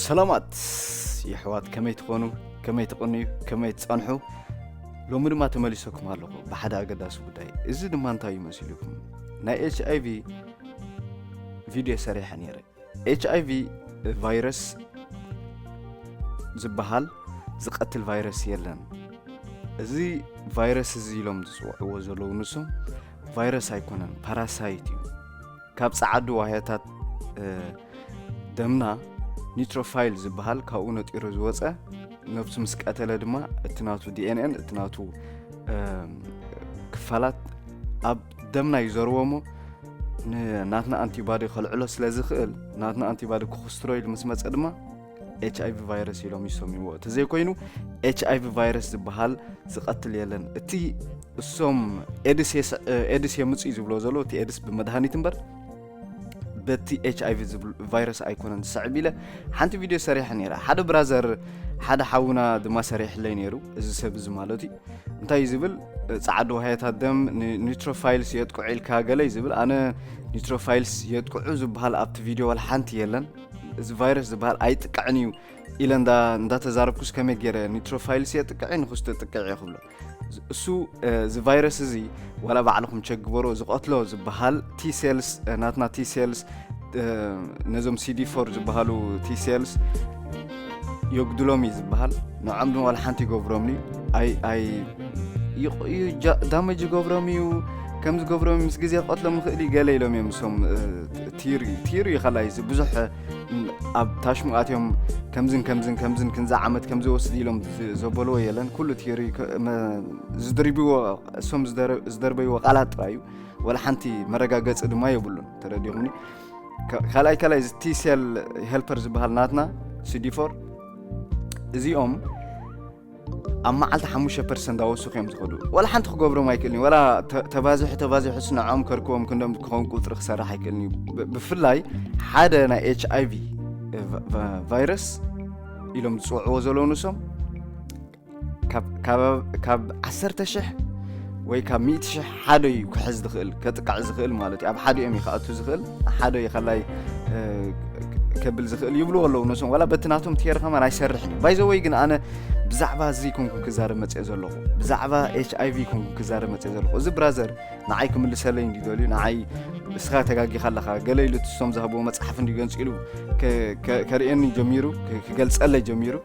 ሰላማት የሕዋት፣ ከመይ ትኾኑ? ከመይ ትቕንዩ? ከመይ ትጸንሑ? ሎሚ ድማ ተመሊሰኩም ኣለኹ ብሓደ ኣገዳሲ ጉዳይ። እዚ ድማ እንታይ እዩ መሲልኩም? ናይ ኤች ኣይ ቪ ቪድዮ ሰሪሐ ነይረ። ኤች ኣይ ቪ ቫይረስ ዝበሃል ዝቐትል ቫይረስ የለን። እዚ ቫይረስ እዚ ኢሎም ዝፅውዕዎ ዘለዉ ንሶም ቫይረስ ኣይኮነን፣ ፓራሳይት እዩ። ካብ ጸዓዱ ዋህያታት ደምና ኒትሮፋይል ዝበሃል ካብኡ ነጢሩ ዝወፀ፣ ነብሱ ምስ ቀተለ ድማ እቲ ናቱ ዲ ኤን ኤን፣ እቲ ናቱ ክፋላት ኣብ ደምና ይዘርዎ እሞ ናትና ኣንቲባዲ ከልዕሎ ስለ ዝኽእል፣ ናትና ኣንቲባዲ ክኽስትሮ ኢሉ ምስ መፀ ድማ ኤች ኣይ ቪ ቫይረስ ኢሎም ይሰምይዎ። እቲ ዘይኮይኑ ኤች ኣይ ቪ ቫይረስ ዝበሃል ዝቐትል የለን። እቲ እሶም ኤድስ የምፅእ ዝብሎ ዘሎ እቲ ኤድስ ብመድሃኒት እምበር በቲ ኤች ኣይ ቪ ቫይረስ ኣይኮነን ዝስዕብ ኢለ ሓንቲ ቪድዮ ሰሪሐ ነይረ። ሓደ ብራዘር፣ ሓደ ሓውና ድማ ሰሪሕለይ ነይሩ። እዚ ሰብ እዚ ማለት እዩ እንታይ እዩ ዝብል፣ ጻዕዱ ዋህያታት ደም ኒትሮፋይልስ የጥቅዑ ኢልካ ገለ እዩ ዝብል። ኣነ ኒትሮፋይልስ የጥቅዑ ዝበሃል ኣብቲ ቪድዮ ዋላ ሓንቲ የለን። እዚ ቫይረስ ዝበሃል ኣይጥቅዕን እዩ ኢለ እንዳተዛረብኩስ ከመይ ገይረ ኒትሮፋይልስ የጥቅዕ ንክስቶ ጥቅዕ እየ ክብሎ። እሱ እዚ ቫይረስ እዚ ዋላ ባዕልኹም ቸክ ግበሮ፣ ዝቐትሎ ዝበሃል ቲ ሴልስ፣ ናትና ቲ ሴልስ፣ ነዞም ሲ ዲ ፎር ዝበሃሉ ቲ ሴልስ የጉድሎም እዩ ዝበሃል። ንዖም ድማ ዋላ ሓንቲ ይገብሮም እዩ። ኣይ ኣይ ዳመጅ ይገብሮም እዩ፣ ከም ዝገብሮም ምስ ግዜ ክቐትሎም ይኽእል እዩ ገለ ኢሎም እዮም እሶም። ቲሪ ቲሪ ይኸላይ ብዙሕ ኣብ ታሽሙ ኣትዮም ከምዝን ከምዝን ከምዝን ክንዛ ዓመት ከምዚ ወስድ ኢሎም ዘበልዎ የለን። ኩሉ ቲሪ ዝድርብዎ እሶም ዝደርበይዎ ቃላት ጥራይ እዩ። ወላ ሓንቲ መረጋገፂ ድማ የብሉን። ተረዲኹምኒ? ካልኣይ ካልኣይ ቲ ሴል ሄልፐር ዝበሃል ናትና ሲ ዲ ፎር እዚኦም ኣብ መዓልቲ ሓሙሽተ ፐርሰንት እንዳወሰኹ እዮም ዝኸዱ። ዋላ ሓንቲ ክገብሮም ኣይክእልን እዩ። ዋላ ተባዚሑ ተባዚሑ ስንዖም ከርክቦም ክንደም ክኸውን ቁፅሪ ክሰርሕ ኣይክእልን እዩ። ብፍላይ ሓደ ናይ ኤች ኣይ ቪ ቫይረስ ኢሎም ዝፅውዕዎ ዘለዉ ንሶም ካብ ዓሰርተ ሽሕ ወይ ካብ ሚእቲ ሽሕ ሓደ እዩ ክሕዝ ዝኽእል፣ ከጥቃዕ ዝኽእል ማለት እዩ። ኣብ ሓደ እዮም እዩ ክኣቱ ዝኽእል፣ ሓደ እዩ ከላይ ከብል ዝኽእል ይብሉ ኣለዉ ነሶም። ዋላ በቲ ናቶም ቲየር ከማን ኣይሰርሕን እዩ። ባይዘወይ ግን ኣነ ብዛዕባ እዚ ኮንኩ ክዛረብ መፅአ ዘለኹ፣ ብዛዕባ ኤች ኣይ ቪ ኮንኩ ክዛረብ መፅአ ዘለኹ። እዚ ብራዘር ንዓይ ክምልሰለይ እንዲ ደልዩ፣ ንዓይ እስኻ ተጋጊኻ ኣለኻ ገለ ኢሉ ትሶም ዝሃብዎ መፅሓፍ እንዲ ገንፂሉ ከርእየኒ ጀሚሩ፣ ክገልፀለይ ጀሚሩ።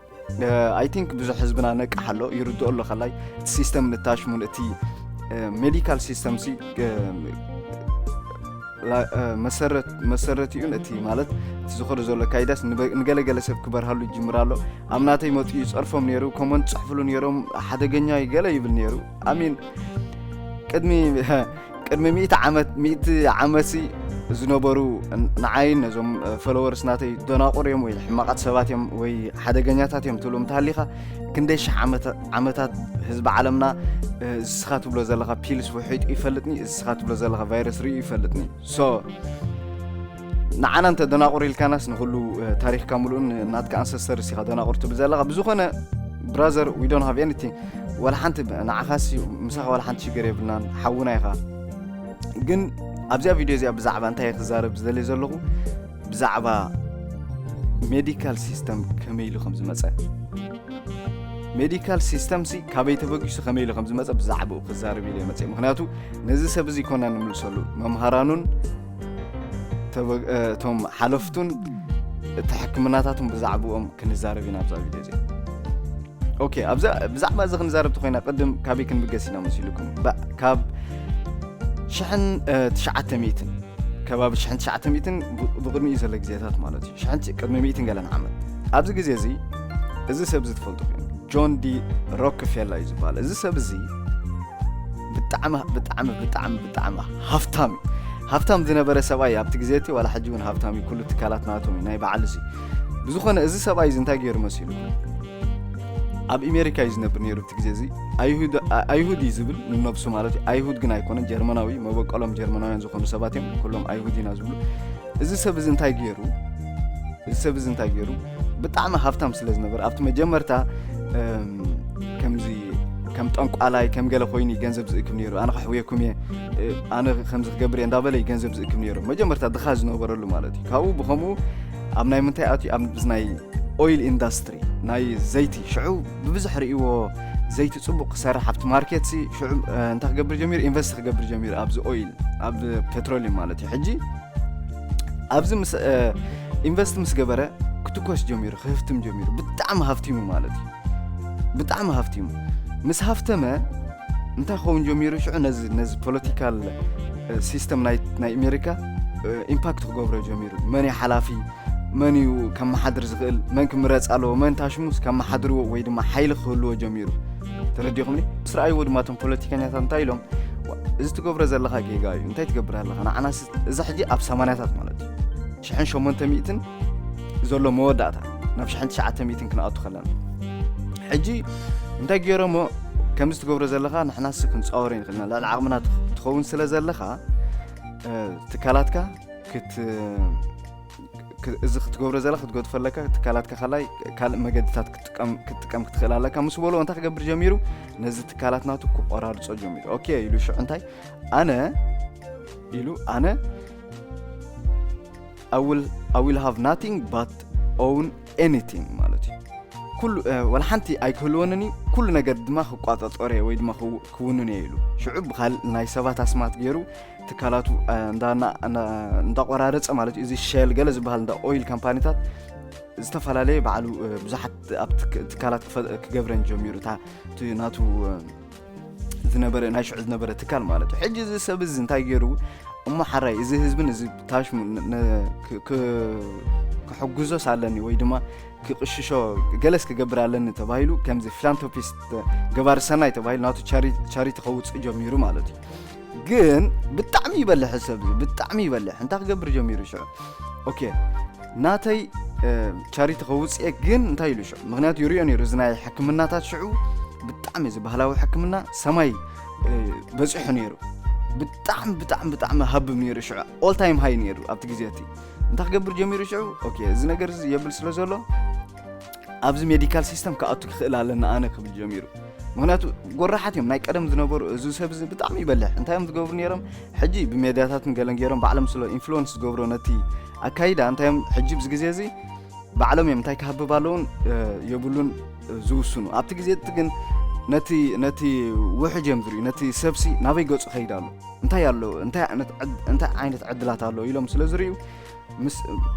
ኣይ ቲንክ ብዙሕ ህዝብና ነቃሕ ኣሎ፣ ይርድኦ ኣሎ። ከላይ እቲ ሲስተም ንታሽሙን እቲ ሜዲካል ሲስተም ሲ መሰረቲኡን እቲ ማለት እቲ ዝኸዶ ዘሎ ካይዳስ ንገለገለ ሰብ ክበርሃሉ ይጅምር ኣሎ። ኣብ ናተይ መጡ ይፀርፎም ነይሩ፣ ኮመንት ፅሕፍሉ ነይሮም፣ ሓደገኛ ገለ ይብል ነይሩ። ኣሚን ቅድሚ ቅድሚ ሚእቲ ዓመት ሚእቲ ዓመትሲ ዝነበሩ ንዓይን ነዞም ፎሎወርስ ናተይ ደናቑር እዮም ወይ ሕማቓት ሰባት እዮም ወይ ሓደገኛታት እዮም ትብሎም እንተሃሊኻ፣ ክንደይ ሽሕ ዓመታት ህዝቢ ዓለምና እስኻ ትብሎ ዘለኻ ፒልስ ውሒጡ ይፈልጥኒ፣ እስኻ ትብሎ ዘለኻ ቫይረስ ርእዩ ይፈልጥኒ። ሶ ንዓና እንተ ደናቑር ኢልካናስ ንኹሉ ታሪኽካ ምሉእን ናትካ ኣንሰስተርስ ኢኻ ደናቑር ትብል ዘለኻ። ብዝኾነ ብራዘር we don't have anything፣ ዋላ ሓንቲ ንዓኻሲ ምሳኻ ዋላ ሓንቲ ሽግር የብልናን፣ ሓውና ኢኻ። ግን ኣብዚኣ ቪድዮ እዚኣ ብዛዕባ እንታይ ክዛረብ ዝደልየ ዘለኹ፣ ብዛዕባ ሜዲካል ሲስተም ከመይ ኢሉ ከም ዝመፀ፣ ሜዲካል ሲስተም ሲ ካበይ ተበጊሱ ከመይ ኢሉ ከም ዝመፀ ብዛዕባኡ ክዛረብ ኢለ መፅእ። ምክንያቱ ነዚ ሰብ እዚ ኮና ንምልሰሉ፣ መምሃራኑን እቶም ሓለፍቱን እቲ ሕክምናታቱን ብዛዕባኦም ክንዛረብ ኢና ኣብዛ ቪድዮ እዚኣ። ኦኬ፣ ብዛዕባ እዚ ክንዛረብ ተኮይና ቅድም ካበይ ክንብገስ ኢና መሲልኩም? ካብ ሽሕን ትሽዓተ ሚእትን፣ ከባቢ ሽሕን ትሽዓተ ሚእትን ብቅድሚኡ ዘሎ ግዜታት ማለት እዩ። ሽሕን ቅድሚ ሚእትን ገለን ዓመት። ኣብዚ ግዜ እዚ እዚ ሰብ እዚ ትፈልጡ ኮይኑ ጆን ዲ ሮክፌላ እዩ ዝበሃል። እዚ ሰብ እዚ ብጣዕሚ ብጣዕሚ ብጣዕሚ ብጣዕሚ ሃፍታም እዩ። ሃፍታም ዝነበረ ሰብኣይ ኣብቲ ግዜ እቲ ዋላ ሕጂ እውን ሃፍታም እዩ። ኩሉ ትካላት ናቶም እዩ ናይ በዓል እዚ። ብዝኾነ እዚ ሰብኣይ እዚ እንታይ ገይሩ መሲሉ? ኣብ ኣሜሪካ እዩ ዝነብር ነይሩ እቲ ግዜ እዚ። ኣይሁድ እዩ ዝብል ንነብሱ ማለት እዩ። ኣይሁድ ግን ኣይኮነን፣ ጀርመናዊ፣ መበቀሎም ጀርመናውያን ዝኾኑ ሰባት እዮም ኩሎም ኣይሁድ ኢና ዝብሉ። እዚ ሰብ እዚ እንታይ ገይሩ? እዚ ሰብ እዚ እንታይ ገይሩ? ብጣዕሚ ሃፍታም ስለ ዝነበር ኣብቲ መጀመርታ ከምዚ ከም ጠንቋላይ ከም ገለ ኮይኑ ገንዘብ ዝእክብ ነይሩ። ኣነ ከሕውየኩም እየ፣ ኣነ ከምዚ ክገብር እየ እንዳበለ ገንዘብ ዝእክብ ነይሩ። መጀመርታ ድኻ ዝነበረሉ ማለት እዩ። ካብኡ ብኸምኡ ኣብ ናይ ምንታይ ኣትዩ? ኣብ ናይ ኦይል ኢንዳስትሪ፣ ናይ ዘይቲ። ሽዑ ብብዙሕ ርእይዎ ዘይቲ ጽቡቕ ክሰርሕ ኣብቲ ማርኬት ሲ ሽዑ እንታይ ክገብር ጀሚሩ? ኢንቨስት ክገብር ጀሚሩ ኣብዚ ኦይል፣ ኣብ ፔትሮሊየም ማለት እዩ። ሕጂ ኣብዚ ምስ ኢንቨስት ምስ ገበረ ክትኮስ ጀሚሩ፣ ክህፍትም ጀሚሩ። ብጣዕሚ ሃፍቲሙ ማለት እዩ። ብጣዕሚ ሃፍቲሙ ምስ ሃፍተመ እንታይ ክኸውን ጀሚሩ? ሽዑ ነዚ ነዚ ፖለቲካል ሲስተም ናይ ኣሜሪካ ኢምፓክት ክገብሮ ጀሚሩ። መን እዩ ሓላፊ፣ መን እዩ ከመሓድር ዝኽእል፣ መን ክምረፅ ኣለዎ፣ መን ታሽሙስ ከመሓድርዎ ወይ ድማ ሓይሊ ክህልዎ ጀሚሩ። ተረዲኹምኒ? ምስ ረኣይዎ ድማ እቶም ፖለቲከኛታት እንታይ ኢሎም? እዚ ትገብሮ ዘለኻ ጌጋ እዩ፣ እንታይ ትገብር ኣለኻ? ንዓናስ እዚ ሕጂ ኣብ ሰማንያታት ማለት እዩ፣ ሽሕን ሸሞንተ ሚእትን ዘሎ መወዳእታ ናብ ሽሕን ትሽዓተ ሚእትን ክንኣቱ ከለና፣ ሕጂ እንታይ ገይሮሞ? ከምዚ ትገብሮ ዘለኻ ንሕናስ ክንፃወሮ ይንኽእልና፣ ልዕሊ ዓቕምና ትኸውን ስለ ዘለኻ ትካላትካ ክት እዚ ክትገብሮ ዘላ ክትገድፎ ኣለካ። ትካላትካ ካልኣይ ካልእ መገድታት ክትጥቀም ክትጥቀም ክትኽእል ኣለካ ምስ በሎ እንታይ ክገብር ጀሚሩ? ነዚ ትካላት ናቱ ክቆራርጾ ጀሚሩ። ኦኬ ኢሉ ሽዑ እንታይ ኣነ ኢሉ ኣነ I will I will have nothing but own anything ማለት እዩ። ኩሉ ወላ ሓንቲ ኣይክህልወንን እዩ። ኩሉ ነገር ድማ ክቋጻጸር እየ ወይ ድማ ክውንን እየ ኢሉ ሽዑ ብካል ናይ ሰባት ኣስማት ገይሩ ትካላቱ እንዳቆራረፀ ማለት እዩ። እዚ ሸል ገለ ዝበሃል እንዳ ኦይል ካምፓኒታት ዝተፈላለየ ባዕሉ ብዙሓት ኣብ ትካላት ክገብረን ጀሚሩ እታ ናቱ ዝነበረ ናይ ሽዑ ዝነበረ ትካል ማለት እዩ። ሕጂ እዚ ሰብ እዚ እንታይ ገይሩ እሞ ሓራይ እዚ ህዝብን እዚ ታሽሙ ክሕግዞስ ኣለኒ ወይ ድማ ክቕሽሾ ገለስ ክገብር ኣለኒ ተባሂሉ ከምዚ ፊላንቶፒስት ገባር ሰናይ ተባሂሉ ናቱ ቻሪቲ ከውፅእ ጀሚሩ ማለት እዩ። ግን ብጣዕሚ ይበልሕ ሰብ ብጣዕሚ ይበልሕ እንታይ ክገብር ጀሚሩ ሽዑ ኦኬ ናተይ ቻሪቲ ከውፅኤ ግን እንታይ ኢሉ ሽዑ ምክንያቱ ይሪኦ ነይሩ እዚ ናይ ሕክምናታት ሽዑ ብጣዕሚ እዚ ባህላዊ ሕክምና ሰማይ በፂሑ ነይሩ። ብጣዕሚ ብጣዕሚ ብጣዕሚ ሃብብ ነይሩ ሽዑ ኦል ታይም ሃይ ነይሩ ኣብቲ ግዜ እቲ እንታይ ክገብር ጀሚሩ ሽዑ ኦኬ እዚ ነገር እዚ የብል ስለ ዘሎ ኣብዚ ሜዲካል ሲስተም ክኣቱ ክኽእል ኣለና ኣነ ክብል ጀሚሩ። ምክንያቱ ጎራሓት እዮም ናይ ቀደም ዝነበሩ እዚ ሰብ እዚ ብጣዕሚ ይበልሕ እንታይ እዮም ዝገብሩ ነይሮም ሕጂ ብሜድያታትን ገለን ገይሮም ባዕሎም ስለ ኢንፍሉወንስ ዝገብሮ ነቲ ኣካይዳ እንታይ እዮም ሕጂ ብዚ ግዜ እዚ ባዕሎም እዮም እንታይ ክሃብብ ኣለውን የብሉን ዝውስኑ ኣብቲ ግዜ እቲ ግን ነቲ ነቲ ውሕጅ እዮም ዝርእዩ ነቲ ሰብሲ ናበይ ገጹ ከይድ ኣሎ እንታይ ኣሎ እንታይ ዓይነት ዕድላት ኣሎ ኢሎም ስለ ዝርእዩ ምስ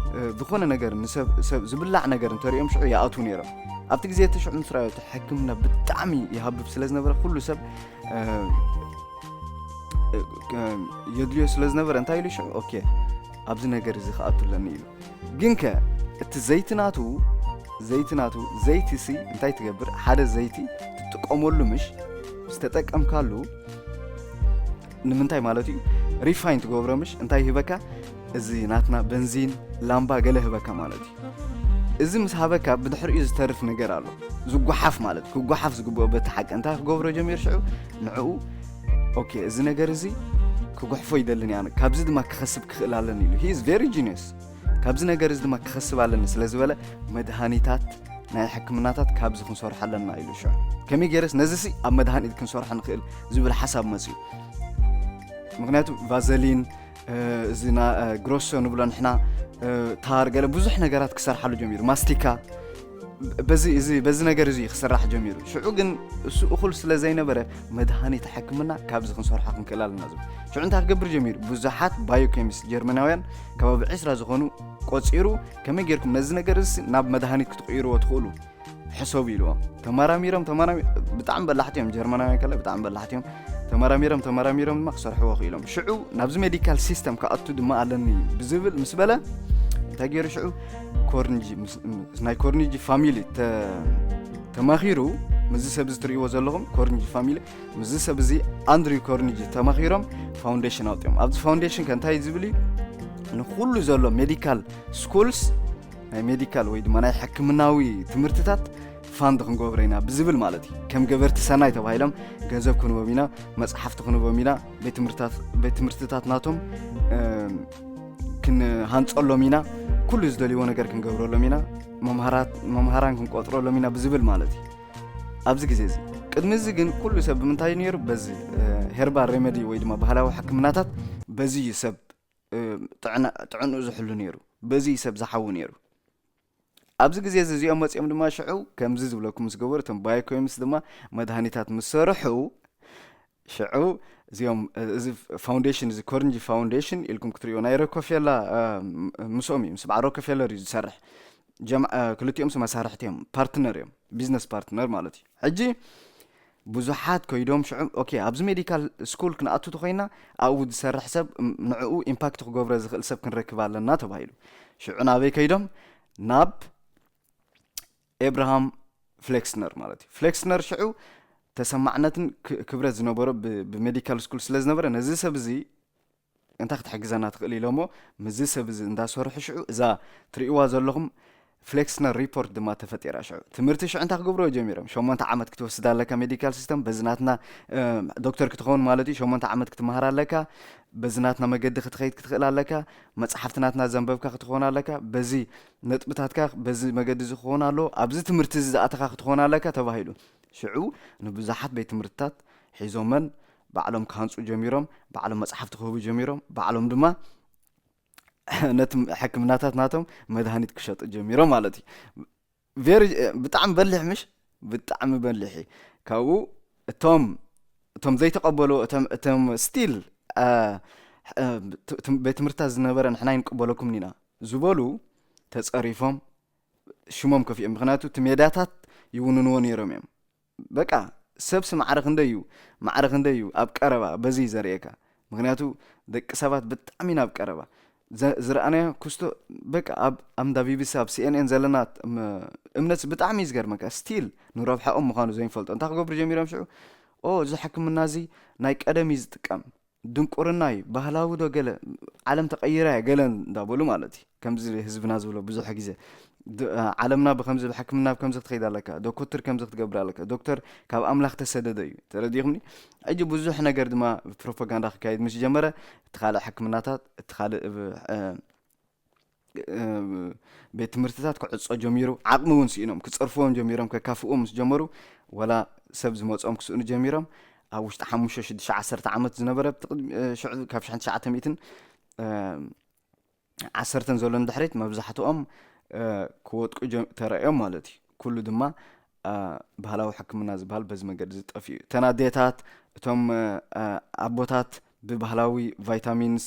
ዝኾነ ነገር ንሰብ ዝብላዕ ነገር እንተሪኦም ሽዑ ይኣትዉ ነይሮም ኣብቲ ግዜ እቲ ሽዑ ምስ ረኣዮ እቲ ሕክምና ብጣዕሚ ይሃብብ ስለ ዝነበረ ኩሉ ሰብ የድልዮ ስለ ዝነበረ እንታይ ኢሉ ሽዑ ኦኬ ኣብዚ ነገር እዚ ክኣቱ ኣለኒ ኢሉ ግንከ እቲ ዘይቲ ናቱ ዘይቲ ናቱ ዘይቲ ሲ እንታይ ትገብር ሓደ ዘይቲ ትጥቀመሉ ምሽ ዝተጠቀምካሉ ንምንታይ ማለት እዩ ሪፋይን ትገብሮ ምሽ እንታይ ይህበካ እዚ ናትና በንዚን ላምባ ገለ ህበካ ማለት እዩ እዚ ምስ ሃበካ ብድሕሪኡ ዝተርፍ ነገር ኣሎ ዝጓሓፍ ማለት ክጓሓፍ ዝግብኦ በቲ ሓቂ እንታይ ክገብሮ ጀሚሩ ሽዑ ንዕኡ ኦኬ እዚ ነገር እዚ ክጉሕፎ ይደልን እያ ካብዚ ድማ ክኸስብ ክኽእል ኣለኒ ኢሉ he is very genius ካብዚ ነገር እዚ ድማ ክኸስብ ኣለኒ ስለ ዝበለ መድሃኒታት ናይ ሕክምናታት ካብዚ ክንሰርሖ ኣለና ኢሉ ሽዑ ከመይ ገይረስ ነዚ ሲ ኣብ መድሃኒት ክንሰርሖ ንኽእል ዝብል ሓሳብ መፅኡ ምክንያቱ ቫዘሊን እዚ ግሮሶ ንብሎ ንሕና ታር ገለ ብዙሕ ነገራት ክሰርሓሉ ጀሚሩ ማስቲካ በዚ እዚ በዚ ነገር እዚ ክስራሕ ጀሚሩ ሽዑ ግን እሱ እኹል ስለ ዘይነበረ መድሃኒት ሕክምና ካብዚ ክንሰርሖ ክንክእል ኣለና ዝብል ሽዑ እንታይ ክገብር ጀሚሩ ብዙሓት ባዮኬሚስት ጀርመናውያን ከባቢ ዕስራ ዝኾኑ ቆፂሩ ከመይ ጌርኩም ነዚ ነገር እዚ ናብ መድሃኒት ክትቕይርዎ ትኽእሉ ሕሰቡ ኢልዎም ተመራሚሮም ተመራሚ ብጣዕሚ በላሕቲ እዮም ጀርመናውያን ከለ ብጣዕሚ በላሕቲ እዮም ተመራሚሮም ተመራሚሮም ድማ ክሰርሕዎ ክኢሎም ሽዑ ናብዚ ሜዲካል ሲስተም ክኣቱ ድማ ኣለኒ ብዝብል ምስ በለ እንታይ ገይሩ ሽዑ ኮርንጂ ናይ ኮርኒጂ ፋሚሊ ተማኺሩ ምስዚ ሰብ እዚ ትርእይዎ ዘለኹም ኮርኒጂ ፋሚሊ ምስዚ ሰብ እዚ ኣንድሪው ኮርኒጂ ተማኺሮም ፋውንዴሽን ኣውፅኦም ኣብዚ ፋውንዴሽን ከ እንታይ ዝብል እዩ ንኩሉ ዘሎ ሜዲካል ስኩልስ ናይ ሜዲካል ወይ ድማ ናይ ሕክምናዊ ትምህርትታት ፋንድ ክንገብሮ ኢና ብዝብል ማለት እዩ ከም ገበርቲ ሰናይ ተባሂሎም ገንዘብ ክንቦም ኢና መፅሓፍቲ ክንቦም ኢና ቤት ትምህርትታት ናቶም ክንሃንፀሎም ኢና ኩሉ ዝደልይዎ ነገር ክንገብረሎም ኢና መምሃራን ክንቆፅረሎም ኢና ብዝብል ማለት እዩ ኣብዚ ግዜ እዚ ቅድሚ እዚ ግን ኩሉ ሰብ ብምንታይ ነይሩ በዚ ሄርባል ሬመዲ ወይ ድማ ባህላዊ ሕክምናታት በዚ እዩ ሰብ ጥዕንኡ ዝሕሉ ነይሩ በዚ እዩ ሰብ ዝሓዊ ነይሩ ኣብዚ ግዜ እዚ እዚኦም መፂኦም ድማ ሽዑ ከምዚ ዝብለኩም ምስ ገበሩ፣ እቶም ባዮኮሚስት ድማ መድሃኒታት ምስ ሰርሑ፣ ሽዑ እዚኦም እዚ ፋውንዴሽን፣ እዚ ኮርንጂ ፋውንዴሽን ኢልኩም ክትሪኦ ናይ ሮኮፌላ ምስኦም እዩ፣ ምስ በዓል ሮኮፌለር እዩ ዝሰርሕ። ጀም ክልቲኦም መሳርሕቲ እዮም፣ ፓርትነር እዮም፣ ቢዝነስ ፓርትነር ማለት እዩ። ሕጂ ብዙሓት ከይዶም ሽዑ ኦኬ ኣብዚ ሜዲካል ስኩል ክንኣቱ ተኮይና ኣብኡ ዝሰርሕ ሰብ ንዕኡ ኢምፓክት ክገብሮ ዝኽእል ሰብ ክንረክብ ኣለና ተባሂሉ። ሽዑ ናበይ ከይዶም? ናብ ኤብርሃም ፍሌክስነር ማለት እዩ። ፍሌክስነር ሽዑ ተሰማዕነትን ክብረት ዝነበሮ ብሜዲካል ስኩል ስለ ዝነበረ ነዚ ሰብ እዚ እንታይ ክትሕግዘና ትኽእል ኢሎሞ ምስዚ ሰብ እዚ እንዳሰርሑ ሽዑ እዛ ትርእይዋ ዘለኹም ፍሌክስነር ሪፖርት ድማ ተፈጢራ። ሽዑ ትምህርቲ ሽዑ እንታይ ክገብርዎ ጀሚሮም? ሸሞንተ ዓመት ክትወስድ ኣለካ ሜዲካል ሲስተም፣ በዚ ናትና ዶክተር ክትኸውን ማለት እዩ። ሸሞንተ ዓመት ክትመሃር ኣለካ፣ በዚ ናትና መገዲ ክትኸይድ ክትኽእል ኣለካ፣ መፅሓፍቲ ናትና ዘንበብካ ክትኸውን ኣለካ፣ በዚ ነጥብታትካ በዚ መገዲ እዚ ክኸውን ኣለዎ፣ ኣብዚ ትምህርቲ እዚ ዝኣተኻ ክትኸውን ኣለካ ተባሂሉ። ሽዑ ንብዙሓት ቤት ትምህርትታት ሒዞመን ባዕሎም ክሃንፁ ጀሚሮም፣ ባዕሎም መፅሓፍቲ ክህቡ ጀሚሮም፣ ባዕሎም ድማ ነቲ ሕክምናታት ናቶም መድሃኒት ክሸጡ ጀሚሮም ማለት እዩ። ቨሪ ብጣዕሚ በሊሕ ምሽ ብጣዕሚ በሊሕ እዩ። ካብኡ እቶም እቶም ዘይተቐበሉ እቶም እቶም ስቲል ቤት ትምህርትታት ዝነበረ ንሕና ይንቅበለኩም ኢና ዝበሉ ተፀሪፎም ሽሞም ከፊኦም። ምክንያቱ እቲ ሜዳታት ይውንንዎ ነይሮም እዮም። በቃ ሰብሲ ማዕረ ክንደይ እዩ ማዕረ ክንደይ እዩ ኣብ ቀረባ በዚ እዩ ዘርእየካ። ምክንያቱ ደቂ ሰባት ብጣዕሚ ናብ ቀረባ ዝረኣናዮ ክስቶ በቃ ኣብ ኣምዳ ቢቢሲ ኣብ ሲኤንኤን ዘለና እምነት ብጣዕሚ እዩ ዝገርመካ። ስቲል ንረብሓኦም ምዃኑ ዘይንፈልጦ እንታይ ክገብሩ ጀሚሮም ሽዑ? ኦ እዚ ሕክምና እዚ ናይ ቀደም እዩ ዝጥቀም፣ ድንቁርና እዩ፣ ባህላዊ ዶ ገለ፣ ዓለም ተቐይራ እያ ገለ እንዳበሉ ማለት እዩ። ከምዚ ህዝብና ዝብሎ ብዙሕ ግዜ ዓለምና ብከምዚ ብሕክምና ብከምዚ ክትኸይድ ኣለካ፣ ዶኮትር ከምዚ ክትገብር ኣለካ፣ ዶክተር ካብ ኣምላኽ ተሰደደ እዩ። ተረዲኹምኒ? ሕጂ ብዙሕ ነገር ድማ ፕሮፓጋንዳ ክካየድ ምስ ጀመረ እቲ ካልእ ሕክምናታት እቲ ካልእ ቤት ትምህርትታት ክዕጾ ጀሚሩ፣ ዓቕሚ እውን ስኢኖም ክጸርፍዎም ጀሚሮም፣ ከካፍእዎም ምስ ጀመሩ ወላ ሰብ ዝመጽኦም ክስእኑ ጀሚሮም። ኣብ ውሽጢ ሓሙሽተ ሽዱሽተ ዓሰርተ ዓመት ዝነበረ ካብ ሽሕን ትሽዓተ ሚእትን ዓሰርተን ዘሎ ንድሕሪት መብዛሕትኦም ክወድቁ ተራእዮም ማለት እዩ። ኩሉ ድማ ባህላዊ ሕክምና ዝበሃል በዚ መገዲ ዝጠፍኡ እዩ። እተን ኣዴታት እቶም ኣቦታት ብባህላዊ ቫይታሚንስ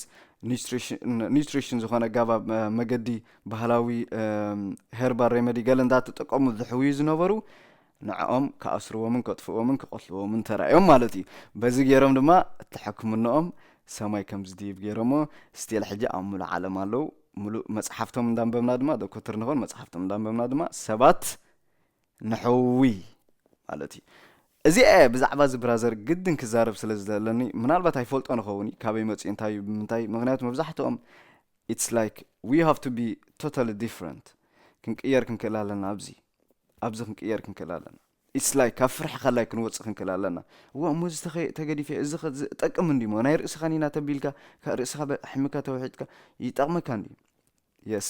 ኒትሪሽን ዝኾነ ኣጋባብ መገዲ ባህላዊ ሄርባል ሬመዲ ገለ እንዳተጠቀሙ ዝሕውዩ ዝነበሩ ንዕኦም ክኣስርዎምን ከጥፍዎምን ክቐትልዎምን ተራእዮም ማለት እዩ። በዚ ገይሮም ድማ እቲ ሕክምንኦም ሰማይ ከም ዝድይብ ገይሮሞ ስቲል ሕጂ ኣብ ሙሉእ ዓለም ኣለዉ። ሙሉእ መፅሓፍቶም እንዳንበብና ድማ ዶክተር ንኾን መፅሓፍቶም እንዳንበብና ድማ ሰባት ንሕዊ ማለት እዩ። እዚኣ እየ ብዛዕባ እዚ ብራዘር ግድን ክዛረብ ስለ ዝደለኒ ምናልባት ኣይፈልጦ ንኸውን እዩ ካበይ መፅኡ እንታይ እዩ ብምንታይ ምክንያቱ መብዛሕትኦም it's like we have to be totally different ክንቅየር ክንክእል ኣለና ኣብዚ ኣብዚ ክንቅየር ክንክእል ኣለና it's like ካብ ፍርሒ ከላይ ክንወፅእ ክንክእል ኣለና እዋ እሞ እዚ ተኸ- ተገዲፈ እዚ ኸ- ዝጠቅም እንዲሞ ናይ ርእስኻ ኒና ተቢልካ ካ- ርእስኻ በ- ሕምካ ተውሒጥካ ይጠቕመካ እንዲ የስ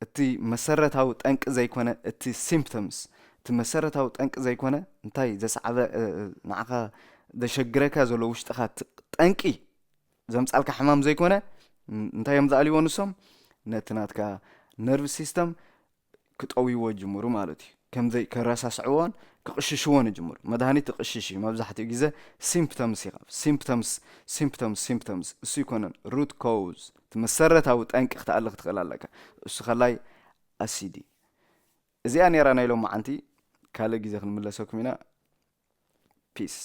እቲ መሰረታዊ ጠንቂ ዘይኮነ እቲ ሲምፕቶምስ እቲ መሰረታዊ ጠንቂ ዘይኮነ እንታይ ዘስዓበ እ፣ እ፣ ንዓኻ ዘሸግረካ ዘሎ ውሽጥኻ እቲ ጠንቂ ዘምፃልካ ሕማም ዘይኮነ ን- እንታይ እዮም ዝኣልይዎ ንሶም ነቲ ናትካ ነርቭ ሲስተም ክጠውይዎ ይጅምሩ ማለት እዩ ከምዘይ ከረሳስዕዎን ክቕሽሽዎን ይጅምሩ መድሃኒት ትቕሽሽ እዩ መብዛሕትኡ ግዜ ሲምፕቶምስ ኢኻ ሲምፕቶምስ ሲምፕቶምስ ሲምፕቶምስ እሱ ይኮነን ሩት ኮዝ እቲ መሰረታዊ ጠንቂ ክትኣሊ ክትኽእል ኣለካ እሱ ከላይ ኣሲዲ እዚኣ ነራ ናይ ሎም መዓንቲ ካልእ ግዜ ክንምለሰኩም ኢና ፒስ